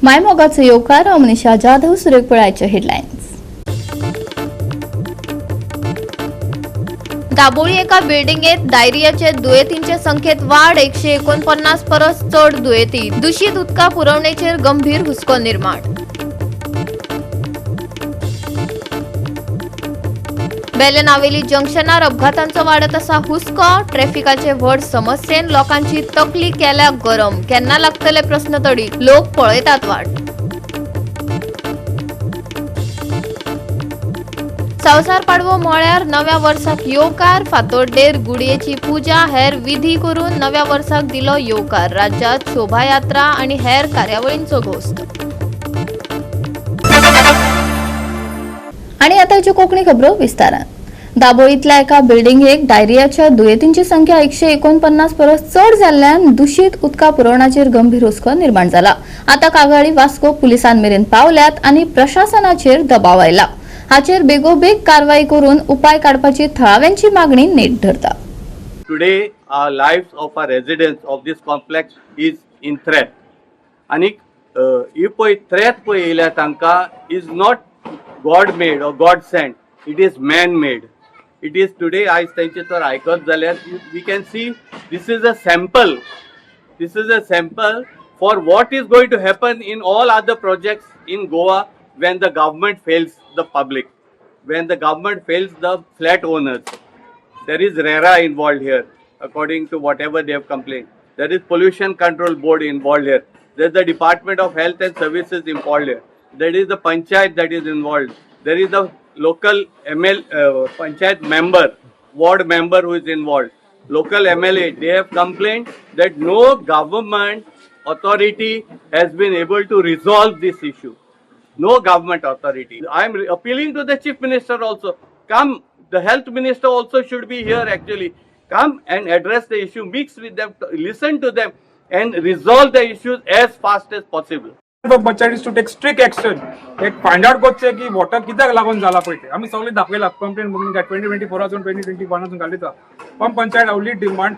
मायमोगाचो येवकार. हांव मनीषा जाधव. सुरेख पळायचे हेडलायन्स. दाबोळी एका बिल्डिंगेत डायरियाचे दुयेंतींचे संख्येत वाढ. 149 परस चड दुयेंती. दूषित उदका पुरवणेचेर गंभीर हुस्को निर्माण. बेलनावेली जंक्शनार अपघातांचो वाडत आसा हुस्को. ट्रॅफिकाचे व्हड समस्येन लोकांची तकली केल्या गरम. केन्ना लागतले प्रस्न तडीक, लोक पळयतात वाट. संवसार पाडवो म्हळ्यार नव्या वर्साक येवकार. फातोड्डेर गुडयेची पुजा, हेर विधी करून नव्या वर्साक दिलो येवकार. राज्यात शोभायात्रा आनी हेर कार्यावळींचो घोस्त. आणि आतांच्यो कोंकणी खबरो विस्तारान. दाबोळींतल्या एका बिल्डिंगेक डायरियाच्या दुयेंतींची संख्या 149 परस चड जाल्ल्यान दूषित उदका पुरवणाचेर गंभीर हुस्को निर्माण जाला. आता कागाळी वास्को पुलिसां मेरेन पावल्यात आनी प्रशासनाचेर दबाव आयला. हाचेर बेगोबेग कारवाई करून उपाय काडपाची थळाव्यांची मागणी नेट धरता. Today, our lives of our residents of this complex is in threat. आनीक ही पळय थ्रेट पळय येयल्या तांकां is not God made or God sent, it is man made. It is today आयज तेंचे तर आयकत जाल्यार we can see this is a sample. This is a sample for what is going to happen in all other projects in Goa when the government fails the public, when the government fails the flat owners. There is RERA involved here, according to whatever they have complained. There is Pollution Control Board involved here. There is the Department of Health and Services involved here. There is the panchayat that is involved. There is the local ML panchayat member, ward member who is involved. Local MLA, they have complained that no government authority has been able to resolve this issue. No government authority. I am appealing to the chief minister also. Come, the health minister also should be here actually. Come and address the issue, mix with them, listen to them, and resolve the issues as fast as possible. Panchayat is to take strict action. एक find out करचें की water कित्याक लागून जाला पळय तें. आमी सगळें दाखयला कंप्लेन बघून 2024आसून 2021आसून घालिता. पण पंचायत only demand,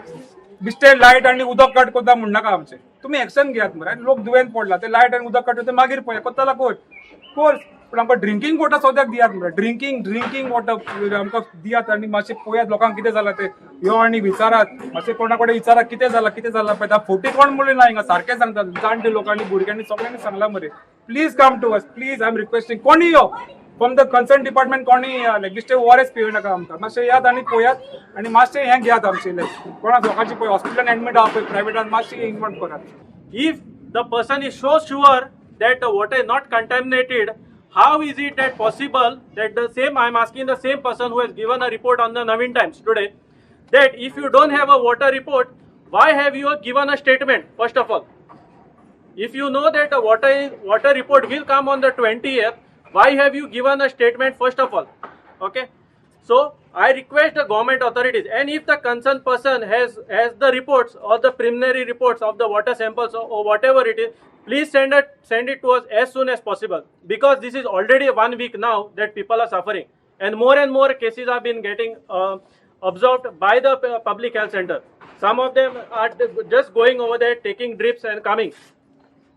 बेश्टे लायट आनी उदक कट करता म्हणनाका आमचें. तुमी एक्शन घेयात मरे. आनी लोक दुयेंत पडला ते लायट आनी उदक कट करता, मागीर पळय कोत्ताला कोर कोर्स, पूण आमकां ड्रिंकींग वॉटर सद्याक दियात मरे. ड्रिंकींग वॉटर आमकां दियात आनी मातशें पळयात लोकांक कितें जालां तें. यो आनी विचारात मातशें, कोणा कडेन विचारात कितें जालां, कितें जालां पळय. फोटी कोण म्हणलें ना हिंगा. सारकें सांगतात जाणटे लोकांनी, भुरग्यांनी, सगळ्यांनी सांगलां मरे. Please come to us, please. I am requesting. कोणी यो फ्रॉम the concern department, कोणी लायक बेश्टे ओआरएस पिवनाका आमकां. मातशें येयात आनी पळयात आनी मातशें हें घेयात आमचें. लायक कोणा लोकांची पळय हॉस्पिटलान एडमीट आहा पळय, प्रायवेटान, मातशें इन्वॉल्व करात. If the person is so sure that the water is not contaminated, how is it that possible that the same, I am asking the same person who has given a report on the Navin Times today, that if you don't have a water report, why have you given a statement? First of all, if you know that the water report will come on the 20th, why have you given a statement first of all? Okay, so I request the government authorities, and if the concerned person has the reports or the preliminary reports of the water samples or whatever it is, please send it to us as soon as possible, because this is already one week now that people are suffering and more cases have been getting observed by the public health center. Some of them are just going over there, taking drips and coming.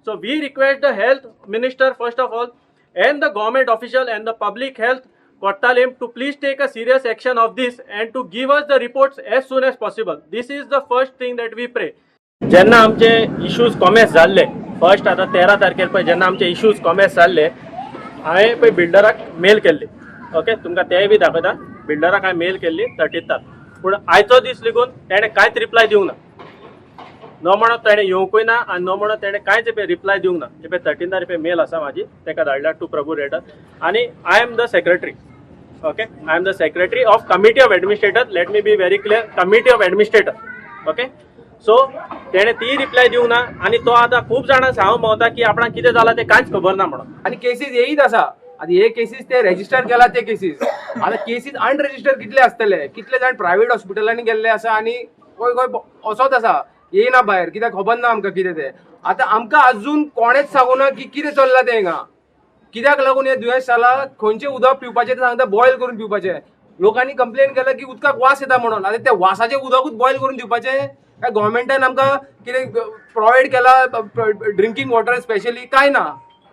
So we request the health minister first of all and the government official and the public health Cortalim to please take a serious action of this and to give us the reports as soon as possible. This is the first thing that we pray. जेन्ना आमचे issues कॉमेस जाल्ले first, आतां 13 तारखेर पळय जेन्ना आमचे issues कॉमेस जाल्ले, हांवें पळय बिल्डराक मेल केल्ली. ओके, तुमकां तेय बी दाखयता. बिल्डराक हांवें मेल केल्ली 13ताक, पूण आयचो दीस लेगून तेणें कांयच रिप्लाय दिवंक ना. न म्हणत तेणें येवंकूय ना आनी न म्हणत तेणें कांयच पळय रिप्लाय दिवंक ना. हे पळय, 13तार पळय मेल आसा म्हाजी, ताका धाडल्या टू प्रभू रेडर आनी I am the secretary, okay? I am the secretary of committee of administrator. Let me be very clear, committee of administrator, okay? So तेणें ती रिप्लाय दिवंक ना आनी तो आतां खूब जाणां सांगूंक भोंवता की आपणाक कितें जालां तें कांयच खबर ना म्हणून. आनी केसीस येयत आसा. आतां हे केसीस ते रेजिस्टर केला ते केसीस, आतां केसीस अनरेजिस्टर कितले आसतले, कितले जाण प्रायवेट हॉस्पिटलांनी गेल्ले आसा आनी खंय खंय असोच आसा, येयना भायर कित्याक खबर ना आमकां कितें तें. आतां आमकां अजून कोणेच सांगूना की कितें चल्लां तें हिंगा, कित्याक लागून हें दुयेंस जाला, खंयचें उदक पिवपाचें. ते सांगता बॉयल करून पिवपाचें. लोकांनी कंप्लेन केला की उदकाक वास येता म्हणून. आतां त्या वासाचें उदकूच बॉयल करून दिवपाचें काय गव्हर्मेंटान आमकां कितें प्रोवायड केला ड्रिंकींग वॉटर स्पेशली? काय ना,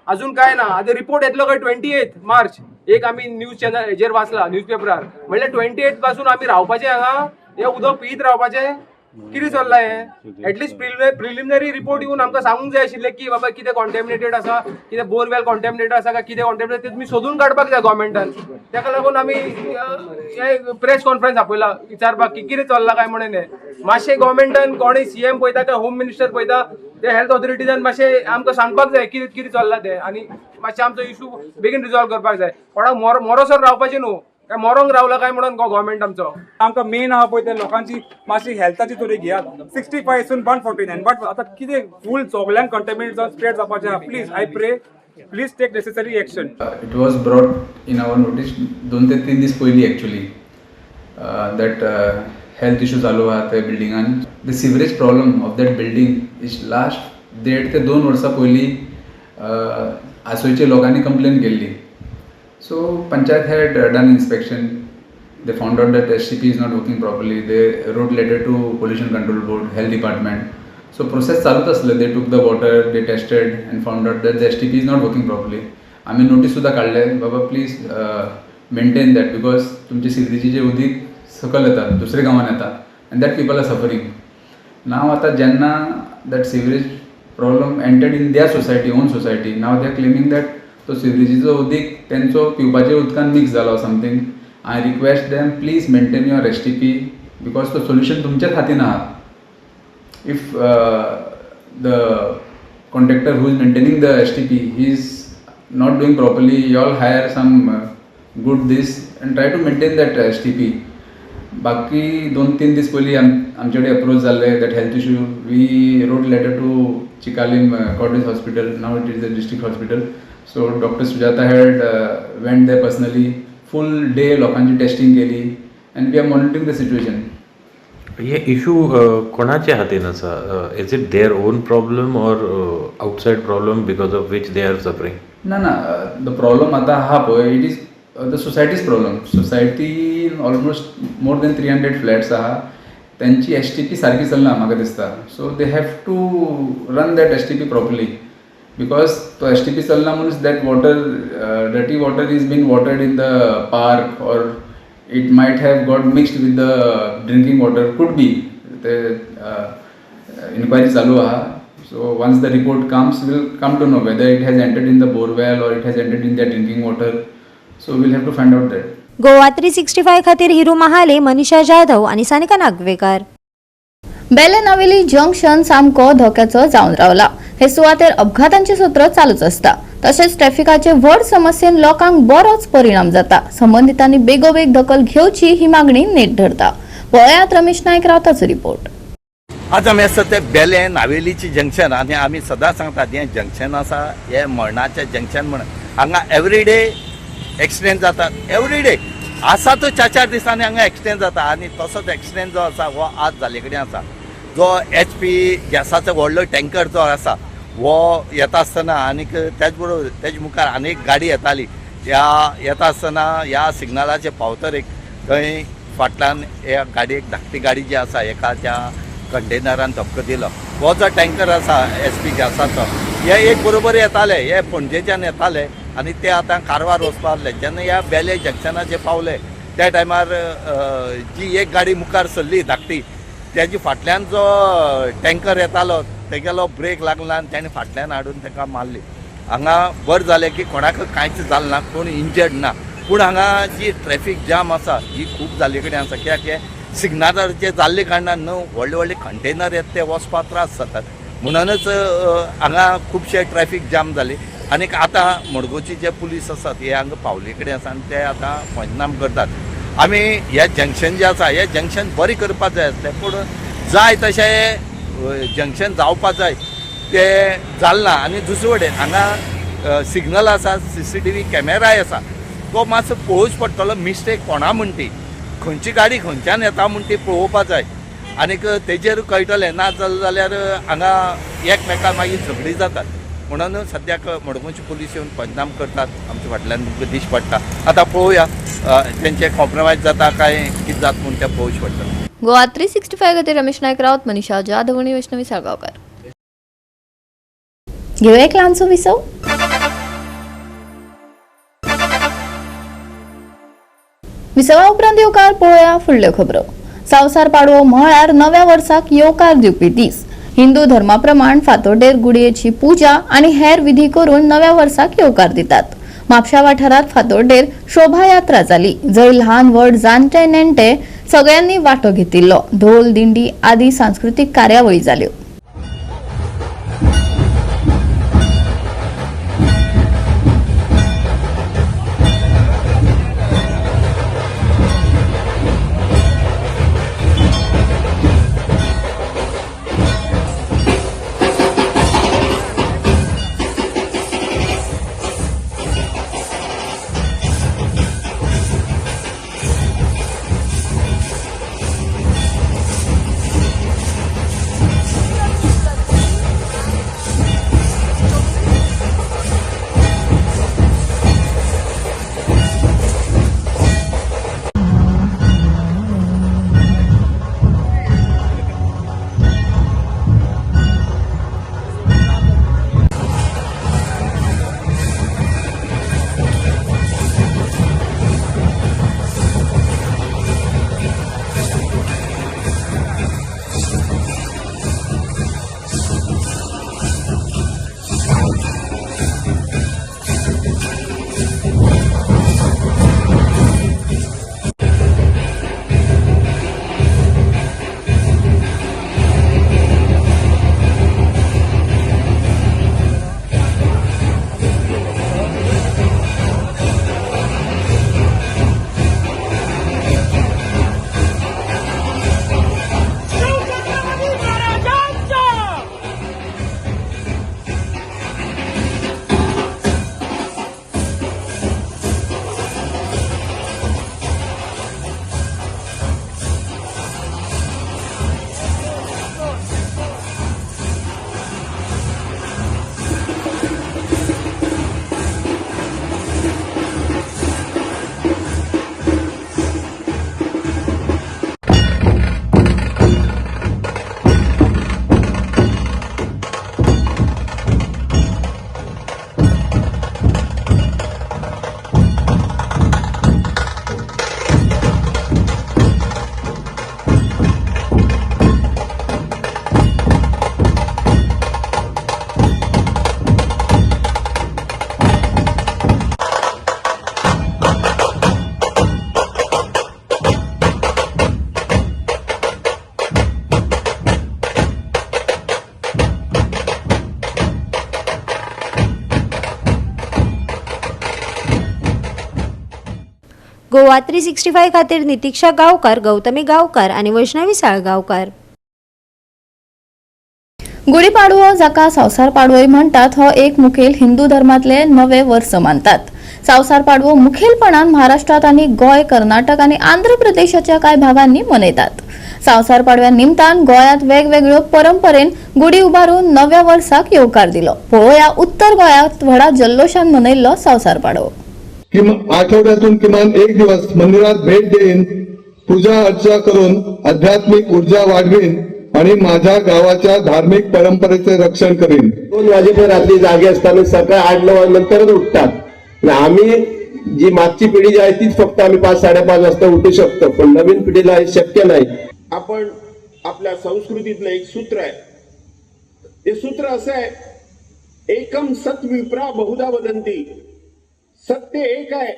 अजून काय ना. आतां रिपोर्ट येतलो काय 28 मार्च एक आमी न्यूज चॅनल हेजेर वाचला, न्यूज पेपरार. म्हणल्यार 28 पासून आमी रावपाचें हांगा, हें उदक पियत रावपाचें? कितें चल्लां हें? एटलिस्ट प्रिलिमिनरी रिपोर्ट येवन आमकां सांगूंक जाय आशिल्लें की बाबा कितें कॉन्टेमिनेटेड आसा, कितें बोरवेल कॉन्टेमिनेटेड आसा काय कितें कॉन्टेमिनेटेड, तें तुमी सोदून काडपाक जाय गोवोरमेंटान. ताका लागून आमी हे प्रेस कॉन्फरन्स आपयला विचारपाक की कितें चल्लां काय म्हणून. हें मातशें गोवोरमेंटान कोणूय सीएम पळयता काय होम मिनिस्टर पळयता, ते हेल्थ ऑथॉरिटीजान मातशें आमकां सांगपाक जाय कितें कितें चल्लां तें आनी मातशें आमचो इशू बेगीन रिजॉल्व करपाक जाय. कोणाक मोरोसर रावपाचें न्हू, काय मोरोंक रावला काय म्हणून गोवोरमेंट आमचो. आमकां मेन आहा पळय ते लोकांची मातशी हेल्थाची तरी घेयात. 65 सून 149, बट आतां कितें फूल सगल्यांक कंटेमिनेट जावन स्प्रेड जावपाचें आहा. Please, I pray, please take necessary action. It was brought in our notice 2 ते 3 दीस पयलीं एक्चुली that health issue चालू आहा त्या बिल्डिंगान. The sewerage problem of that building is last 1.5 ते 2 वर्सां पयलीं आसोयच्या लोकांनी कंप्लेन केल्ली. So panchayat had done inspection. They found out that STP is not working properly. They wrote letter to Pollution Control Board, Health Department. So process चालूच असले. They took the water, they tested and found out that the STP is not working properly. आम्ही notice सुद्धा काडले, बाबा please maintain that, because तुमचे सिवरेजीचे जे उदीक सकयल येता, दुसऱ्या गांवान येता and that people are suffering now. आतां जेन्ना that sewerage problem entered in their society, own society, now they are claiming that तो सिवरेजीचो उदीक तेंचो पिवपाच्या उदकान मिक्स जालो something. I request them, please maintain your STP, because तो सोल्युशन तुमच्याच हातीन आहा. If the contractor who is maintaining the STP, he is not doing properly, you all hire some good this and try to maintain that STP. बाकी 2-3 दीस पयलीं आमचे कडेन approach जाल्ले that health issue. We wrote letter to Chicalim Cottage Hospital, now it is the district hospital. So Doctor Sujata had went there personally, full day लोकांची testing केली and we are monitoring the situation. हे issue कोणाच्या हातीन आसा? Is it their own problem or outside problem because of which they are suffering? ना ना, the problem आतां आहा पळय, it is the society's problem. Society almost more than 300 flats आहा, तेंची एस टी पी सारकी चलना म्हाका दिसता. So they have to run that STP properly, because तो एस टी पी चलना म्हणून that water, dirty water is been watered in the park or it might have got mixed with the drinking water, could be. ते enquiry चालू आहा. So once the report comes, we'll come to know whether it has entered in the borewell or it has entered in the drinking water. So we'll have to find out that. Goa 365 खातीर हिरू महाले, मनीषा जाधव आणि सानिका नागवेकर. बेले Navelim junction सामको धोक्याचो जावन रावला. हे सुवातेर अपघातांचे सत्र चालूच आसता. तशेंच ट्रॅफिकाचे व्हड समस्येन लोकांक बरोच परिणाम जाता. संबंधितांनी बेगोबेग दखल घेवची ही मागणी नेट धरता. पळयात रमेश नायक रावताचो रिपोर्ट. आज आमी आसा ते बेले नावेलीची जंक्शन आनी आमी सदांच सांगतात, हें जंक्शन आसा हें मरणाचें जंक्शन म्हणून. हांगा एवरी डे एक्सिडेंट जातात, एवरी डे आसा तो 4-4 दिसांनी हांगा एक्सिडेंट जाता आनी तसोच एक्सिडेंट जो आसा हो आज जाल्ले कडेन आसा. जो एचपी गॅसाचो व्हडलो टँकर जो आसा हो येता आसतना आनीक त्याच बरोबर तेज मुखार आनी एक गाडी येताली. ह्या येता आसतना ह्या सिग्नलाचे पावतर एक थंय फाटल्यान ह्या गाडयेक, धाकटी गाडी जी आसा, एका त्या कंटेनरान धपको दिलो. हो जो टँकर आसा एचपी गॅसाचो, हे एक बरोबर येताले, हे पणजेच्यान येताले आनी ते आतां कारवार वचपा आहले. जेन्ना ह्या बेले जंक्शनाचेर पावले त्या टायमार जी एक गाडी मुखार सरली धाकटी, तेजे फाटल्यान जो टँकर येतालो तेगेलो ब्रेक लागला आनी तेणें फाटल्यान हाडून ताका मारली. हांगा बरें जालें की कोणाक कांयच जालें ना, कोण इंजर्ड ना. पूण हांगा जी ट्रॅफीक जाम आसा ही खूब जाल्ले कडेन आसा, कित्याक हे सिग्नलाचेर जाल्ले कारणान न्हू व्हडले व्हडले कंटेनर येता ते वचपाक त्रास जातात. म्हणूनच हांगा खुबशे ट्रॅफीक जाम जाली. आनीक आतां मडगांवचे जे पुलीस आसात हे हांगा पावले कडेन आसा आनी ते आतां पंचनाम करतात. आमी हे जंक्शन जें आसा हें जंक्शन बरें करपाक जाय आसलें, पूण जाय तशें जंक्शन जावपा जाय तें जालें ना. आनी दुसरे वटेन हांगा सिग्नल आसा, सीसीटीव्ही कॅमेराय आसा, तो मातसो पळोवचो पडटलो. मिस्टेक कोणा म्हण ती खंयची गाडी खंयच्यान येता म्हण ती पळोवपा जाय आनीक तेजेर कळटलें. ना जालें जाल्यार हांगा एकमेकां मागीर झगडीं जातात. म्हणून सद्याक मडगांवचे पुलीस येवन पंचनाम करतात, आमच्या फाटल्यान तुमकां दिश्टी पडटा. आतां पळोवया तेंचे कॉम्प्रोमायज जाता काय कितें जाता म्हूण तें पळोवचें पडटलें. गोवा 365 खातीर रमेश नायक राऊत, मनीषा जाधव आणि वैष्णवी साळगांवकर. घेवया एक ल्हानसो विसव. विसवा उपरांत येवकार पळोवया फुडल्यो खबरो. संवसार पाडवो म्हळ्यार नव्या वर्साक येवकार दिवपी दीस. हिंदू धर्मा प्रमाण फातोड्डेर गुडयेची पूजा आनी हेर विधी करून नव्या वर्साक येवकार दितात. म्हापशा वाठारांत फातोड्डेर शोभायात्रा जाली, जंय ल्हान व्हड जाणटे नेणटे सगळ्यांनी वांटो घेतिल्लो. ढोल दिंडी आदी सांस्कृतीक कार्यावळी जाल्यो. गोवा 365 खातीर नितिक्षा गांवकार, गौतमी गांवकार आनी वैष्णवी साळगांवकार. गुढीपाडवो जाका संवसार पाडवोय म्हणटात हो एक मुखेल हिंदू धर्मातले नवे वर्स मानतात. संवसार पाडवो मुखेलपणान महाराष्ट्रात आनी गोंय, कर्नाटक आनी आंध्र प्रदेशाच्या कांय भागांनी मनयतात. संवसार पाडव्या निमतान गोंयांत वेगवेगळ्यो परंपरेन गुढी उबारून नव्या वर्साक येवकार दिलो. पळोवया उत्तर गोंयांत व्हडा जल्लोशान मनयल्लो संवसार पाडवो. आठवड्यातून किमान एक दिवस मंदिरात भेट देईन, पूजा अर्चा करून आध्यात्मिक ऊर्जा वाढवीन आणि माझ्या गावाच्या धार्मिक परंपरेचे रक्षण करीन. 2 वाजेपर्यंत रात्री जागे असताना सकाळी 8-9 नंतरच उठतात. आम्ही जी मागची पिढी जी आहे तीच फक्त आम्ही 5-5:30 वाजता उठू शकतो, पण नवीन पिढीला हे शक्य नाही. आपण आपल्या संस्कृतीतलं एक सूत्र आहे, ते सूत्र असं आहे, एकम सत विप्रा बहुधा वदंती. सत्य एक आहे,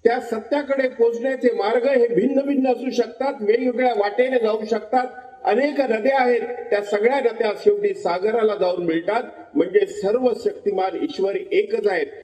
त्या सत्याकडे पोहोचण्याचे मार्ग हे भिन्न भिन्न असू शकतात, वेगवेगळ्या वाटेने जाऊ शकतात. अनेक नद्या आहेत, त्या सगळ्या नद्या शेवटी सागराला जाऊन मिळतात. म्हणजे सर्व शक्तिमान ईश्वर एकच आहेत.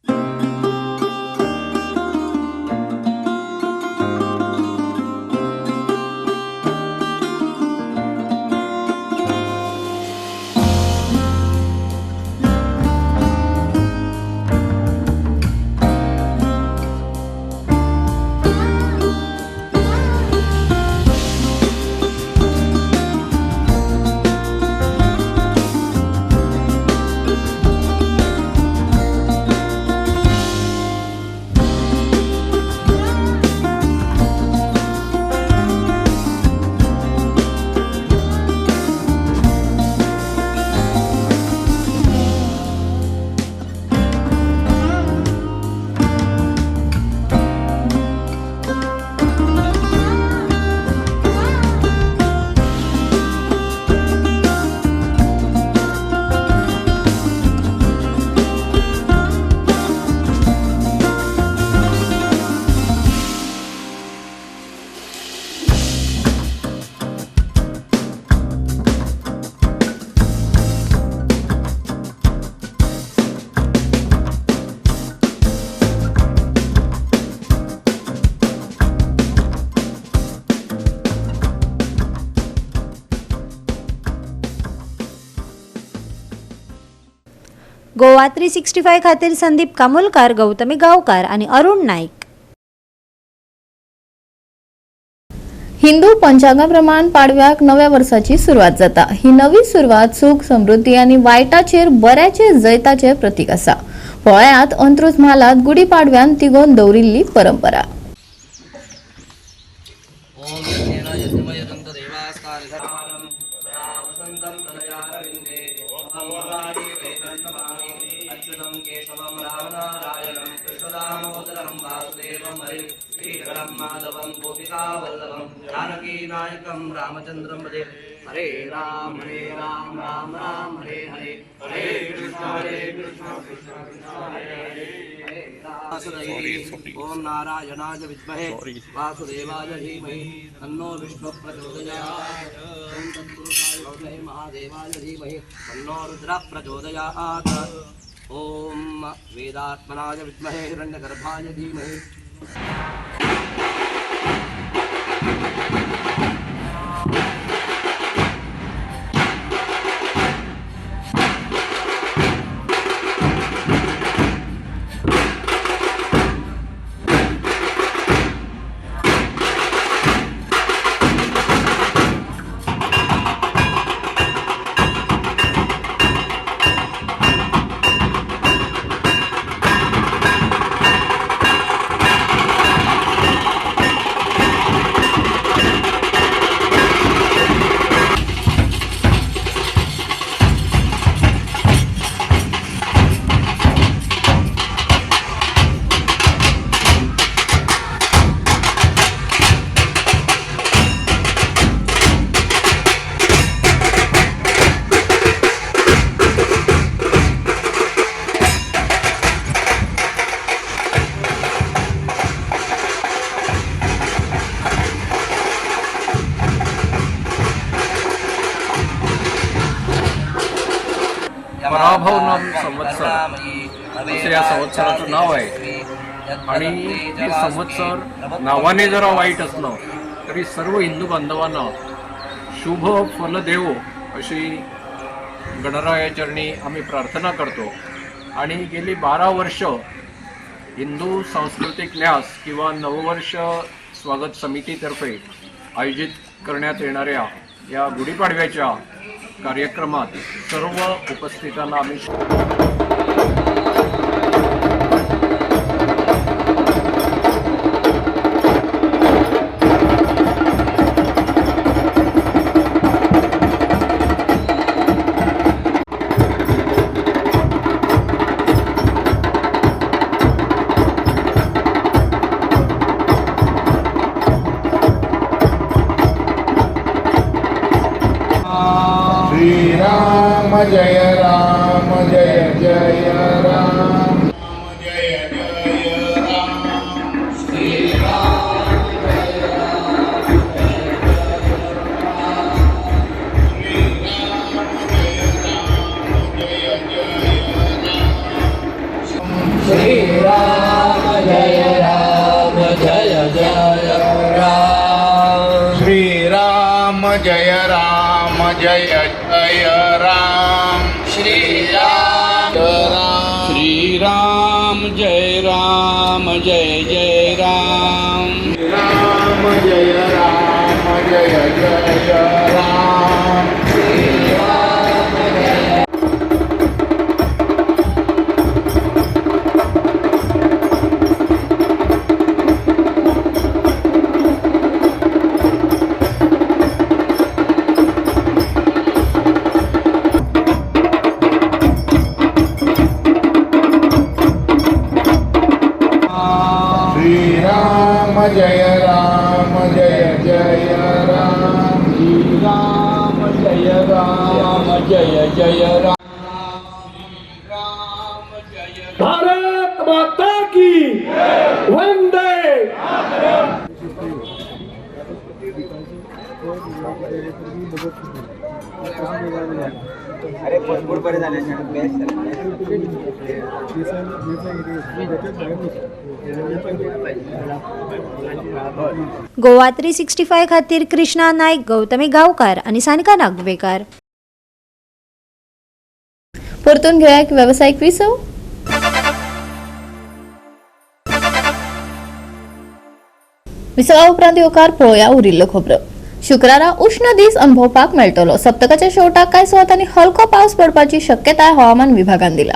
गोवा 365 खातीर संदीप कामुलकार, गौतमी गांवकार आनी अरुण नाईक. हिंदू पंचांगा प्रमाण पाडव्याक नव्या वर्साची सुरवात जाता. ही नवी सुरवात सुख, समृद्धी आनी वायटाचेर बऱ्याचे जैताचे प्रतीक आसा. पळयात अंत्रुज म्हालांत गुडी पाडव्यान तिगोवन दवरिल्ली परंपरा. हरे राम राम राम हरे हरे, हरे कृष्ण कृष्ण कृष्ण हरे हरे, हरे राम. ओम नारायणाय विद्महे वासुदेवाय धीमहि तन्नो विष्णुः प्रचोदयात्. ओम तत्पुरुषाय विद्महे महादेवाय धीमहि तन्नो रुद्रः प्रचोदयात्. ओम वेदात्मनाय विद्महे हिरण्यगर्भाय धीमहि. पराभव नाम संवत्सर असं या संवत्सराचं नाव आहे आणि हे संवत्सर नावाने जरा वाईट असलं तरी सर्व हिंदू बांधवांना शुभ फल देवो अशी गणरायाचरणी आम्ही प्रार्थना करतो. आणि गेली 12 वर्ष हिंदू सांस्कृतिक न्यास किंवा नववर्ष स्वागत समितीतर्फे आयोजित करण्यात येणाऱ्या या गुढीपाडव्याच्या कार्यक्रमात सर्व उपस्थितांना आम्ही श्रीराम जय राम जय जय राम जय जय राम श्रीराम जय राम श्रीराम जय राम जय जय राम श्रीराम जय राम जय जय राम श्रीराम राम श्रीराम जय राम जय जय राम राम जय राम जय जय राम. श्रीराम जय राम जय जय राम श्रीराम जय राम जय जय राम. भारत माता की वंदे. अरे भरपूर बरें जालें बेस्ट. गोवा 365 खातीर कृष्णा नाईक, गौतमी गांवकार आनी सानिका नागवेकार. पुर्तुगेज परतून घेवया एक वेवसायीक विसव. विसवा उपरांत येवकार पळोवया उरिल्ल्यो खबरो. शुक्रारा उश्ण दीस अणभवपाक मेळटलो. सप्तकाच्या शेवटाक कांय सुवातांनी हलको पावस पडपाची शक्यताय हवामान विभागान दिला.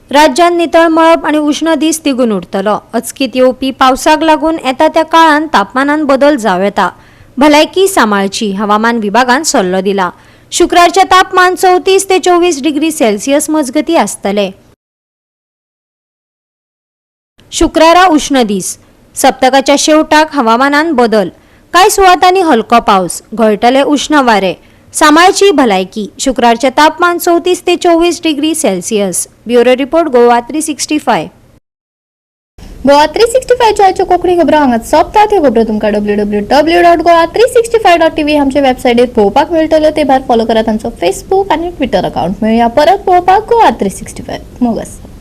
राज्यांत नितळ मळब आनी उश्ण दीस तिगून उरतलो. अचकीत येवपी पावसाक लागून येता त्या काळांत तापमानात बदल जावं येता. भलायकी सांबाळची, हवामान विभागान सल्लो दिला. शुक्रारचें तापमान 34 ते 24 डिग्री सेल्सियस मजगती आसतले. शुक्रारा उश्ण दीस. सप्तकाच्या शेवटाक हवामानात बदल. कांय सुवातांनी हलको पावस, घोळटले उश्ण वारे. सांबाळची भलायकी. शुक्रारचें तापमान 34 ते 24 degree Celsius. Bureau report, Goa 365. Goa 365च्या आयच्यो कोंकणी खबरो हांगाच सोंपतात. ह्यो खबरो तुमकां www.goa365.tv आमच्या वेबसायटीर पळोवपाक मेळटल्यो. ते भायर फॉलो करात आमचो फेसबूक आनी ट्विटर अकाउंट. मेळया परत पळोवपाक गोवा 365. मोग आसा.